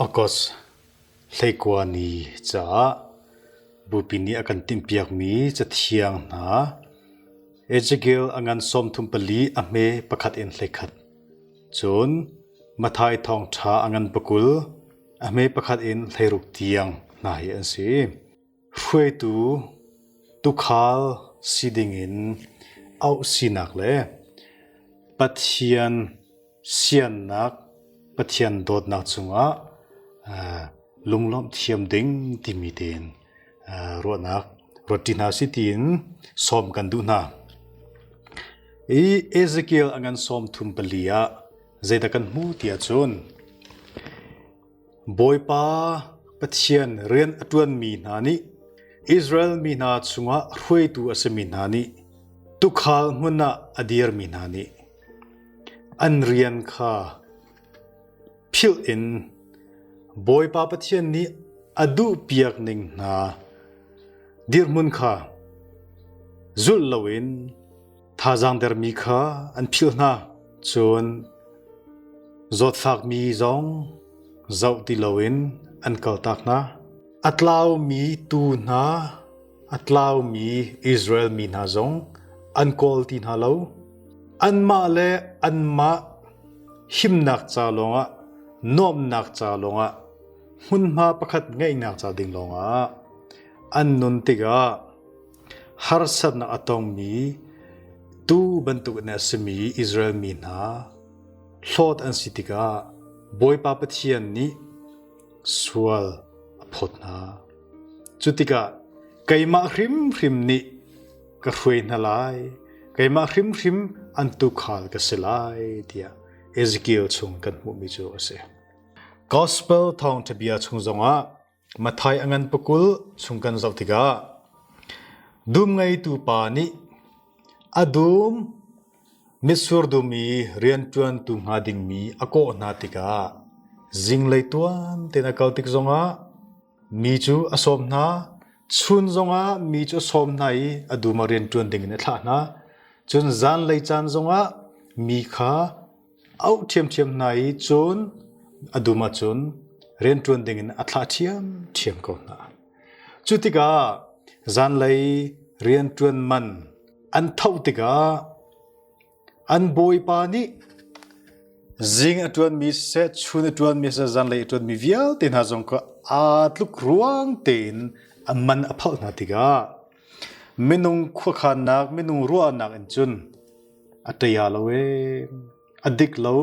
August 19 ni caah Bupi nih a kan timhpiakmi cathiang hna Ezekiel a ngan 34 a hme pakhat in 11 cun Matthai thawngṭha a ngan pakul a hme pakhat in 16 tiang hna hi an si. Hruaitu tuukhal si dingin auh sinak le Pathian siannak, Pathian dawtnak cungah lunglawmh thiam ding timi tein ruahnak ruatṭi hna si tiin sawm kan duh hna. I Ezekiel a ngan 34 ah zeidah kan hmu ti ahcun Bawipa Pathian rian a ṭuanmi hna nih Israel mi hna chungah hruaitu a simi hna nih tuukhal hmun ah a dirmi hna nih an rian kha philh in Bawipa Pathian nih a duhpiak ning hna dirhmun kha zulh loin thazaang dermi kha an philh hna. Cun zawtfakmi zong zoh ti loin an kaltak hna. A tlaumi tuu hna, a tlaumi Israel mi hna zong an kawl ti hna lo. Anmah le anmah himnak ca lawngah, nuamhnak ca lawngah, hmunhma pakhat ngeihnak ca ding lawngah an nun tikah Harsatnak a tongmi tuu bantukin a simi Israel mi hna hlawt an si tikah Bawipa Pathian nih sual a phawt hna. Cu tikah keimah hrimhrim nih ka hruai hna lai, keimah hrimhrim an tuukhal ka si lai tiah Ezekiel chung kan hmuhmi cu a si. Gospel thawngṭha bia chung zongah Matthai a ngan pakul chung kan zoh tikah dum ngeitu pa nih a dum mitsur dum i rianṭuantu hnga dingmi a kawh hna tikah zinglei tuan tein a kal tik zongah mi cu a sawm hna, chun zongah mi cu a sawm hna i a dum ah rianṭuan dingin a thlah hna. Cun zanlei caan zongah mi kha auh ṭhiamṭhiam hna i cun a dum ahcun rianṭuan dingin a thlah ṭhiamṭhiam ko hna. Cu tikah zanlei rianṭuan man an thoh tikah an bawipa nih zing a ṭuanmi siseh, chun a ṭuanmi siseh, zanlei a ṭuanmi vialte hna zong kha aa tluk ruang tein a man a phalh hna tikah minung khuakhannak, minung ruahnak in cun a ṭaya lo ee, a dik lo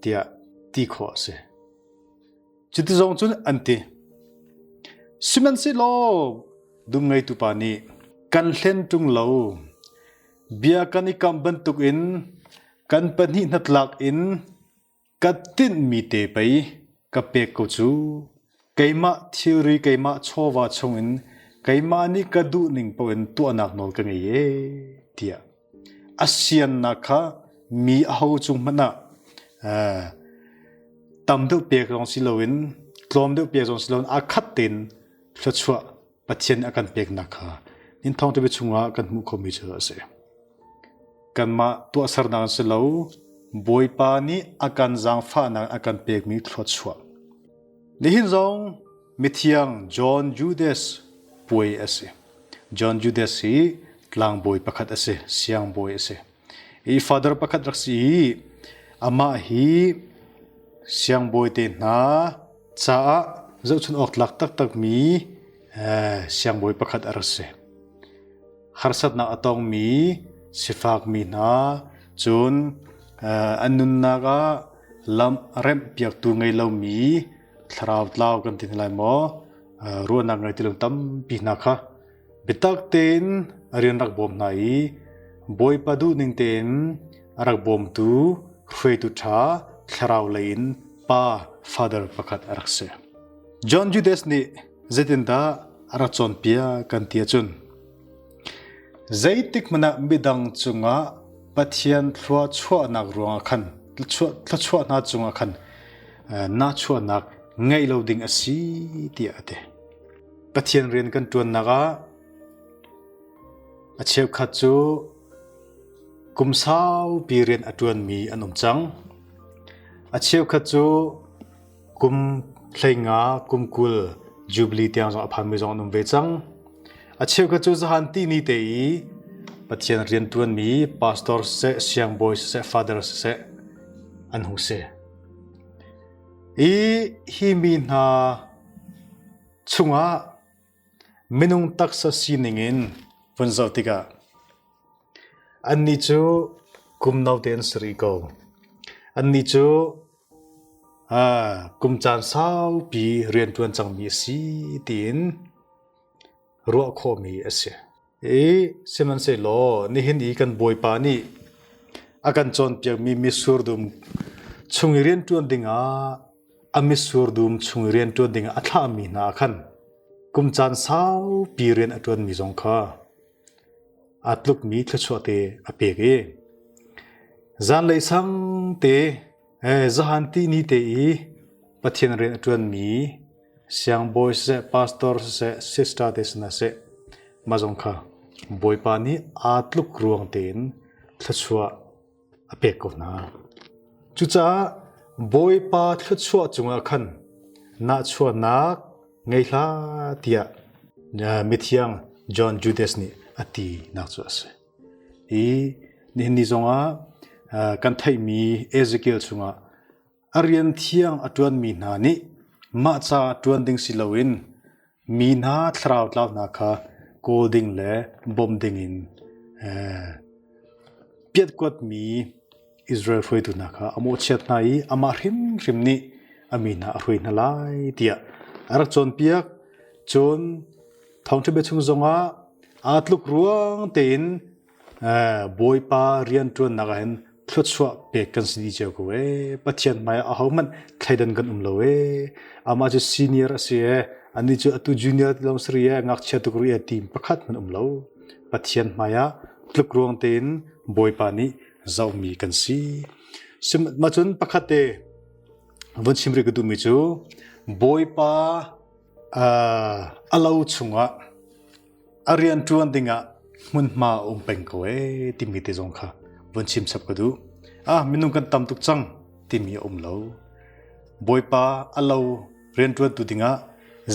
tiah ti khawh a si. Cuti zong cun an ti. Sihmanhsehlaw dum ngeitu pa nih kan hlen ṭung lo, bia kan i kam bantukin kan pahnih hnatlak in Ka tinhmi te pei ka pek ko cu. Keimah thilri keimah chawva chungin keimah nih ka duhning paoh in tuahnak nawl ka ngei ee tiah a siannak kha mi aho cung hmanh ah tam deuh pek zong si loin tlawm deuh pek zong si loin aa khat tein thluachuah Pathian a kan peknak kha nin thawngṭha chungah kan hmuh khomi cu a si. Kanmah tuahsernak si lo, Bawipa nih a kan zaangfahnak a kan pekmi thluachuah. Nihin zong mithiang John Judas puai a si. John Judas hi tlangbawi pakhat a si, siangbawi a si. I father pakhat rak si i amah hi siangbawi te hna caah zohchun awk tlak taktakmi siangbawi pakhat a rak si. Harsatnak a tongmi sifakmi hna cun an nunnak ah lam remh piaktu ngei lomi thlarau tlau kan ti hna lai maw ruahnak ngei ti lo tampi hna kha biatak tein a rian rak bawm hna i Bawipa duhning tein a rak bawmtu hruaitu ṭha thlarau lei in pa father pakhat a rak si. John Judas nih zeitindah a rak cawnpiak kan ti ahcun zeitik hmanh ah midang cungah Pathian thlua chuahnak ruangah khan thluachuah hna cungah khan nahchuahnak ngeih lo ding a si tiah a ti. Pathian rian kan ṭuannak ah a cheukhat cu kum saupi rian a ṭuanmi an um cang. A cheukhat cu Kum 15 kum 20 Jubilee tiang zong a phanmi zong an um ve cang. A cheukhat cu zahan ti ni te i Pathian rianṭuanmi pastor siseh, siangbawi siseh, father siseh an hung si. I hi mi hna chungah minung taksa sining in vun zoh tikah annih cu kum note an si rih ko. Annih cu kum caan saupi rianṭuan cangmi a si tiin ruah khawhmi a si. I sihmanhsehlaw nihin i kan Bawipa nih a kan cawnpiakmi mitsur dum chung i rianṭuan dingah a mitsur dum chung i rianṭuan dingah a thlahmi hna khan kum caan saupi rian a ṭuanmi zong kha aa tlukmi thluachuah te a pek i zanlei sang te zahan ti ni te i Pathian rian a ṭuanmi siangbawi siseh, pastor siseh, sister te sinah seh, mah zong kha Bawipa nih aa tluk ruang tein thluachuah a pek ko hna. Cucaah Bawipa thluachuah cungah khan nahchuahnak ngei hlah tiah mithiang John Judas nih a ti nak cu a si. Hi nihin ni zongah kan theihmi Ezekiel chungah A rian thiang a ṭuanmi hna nih mah ca ṭuan ding si loin mi hna thlarau tlau hna kha kawl ding le bawmh dingin piatkuatmi Israel hruaitu hna kha a mawhchiat hna i amah hrimhrim nih a mi hna a hruai hna lai tiah a rak cawnpiak. Cun thawngṭha bia chung zongah aa tluk ruang tein Bawipa rianṭuannak ah hin thluachuah pek kan si dih cio ko ee. Pathian hmai ah ahohmanh thleidan kan um lo ee. Amah cu senior a si ee. Anih cu atu junior ti lawng si rih ee, ngakchia tuk rih ee ti pakhat hmanh um lo. Pathian hmai ah tlukruang tein Bawipa nih zohmi kan si. Mah cun pakhat te vun chim rih ka duhmi cu Bawipa a lo chungah a rianṭuan dingah hmunhma a um peng ko ee timi te zong kha vun chim chap ka duh. Ah minung kan tam tuk cang timi a um lo. Bawipa a lo rianṭuantu dingah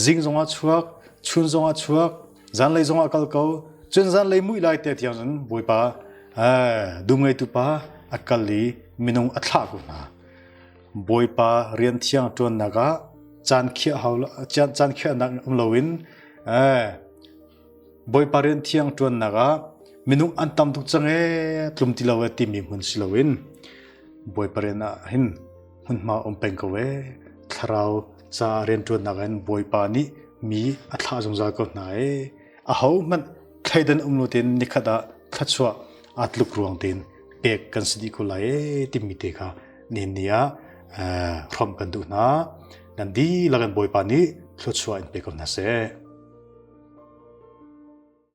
zing zongah chuak, chun zongah chuak, zanlei zongah kal ko, cun zanlei muih lai te tiang cun Bawipa dum ngeitu pa a kal i minung a thlah ko hna. Bawipa rian thiang ṭuannak ah caan khiah hau caan khiahnak um loin Bawipa rian thiang ṭuannak ah minung an tam tuk cang ee tlum ti lo ee timi hmun si loin Bawipa rian ah hin hmunhma um peng ko ee thlarau ca rianṭuannak hin Bawipa nih mi a thlah zungzal ko hna ee ahohmanh thleidan um lo tein nikhat ah thluachuah aa tluk ruang tein pek kan si dih ko lai ee timi te kha nihin ni ah hrawmh kan duh hna. Nan dihlak in Bawipa nih thluachuah in pe ko hna seh.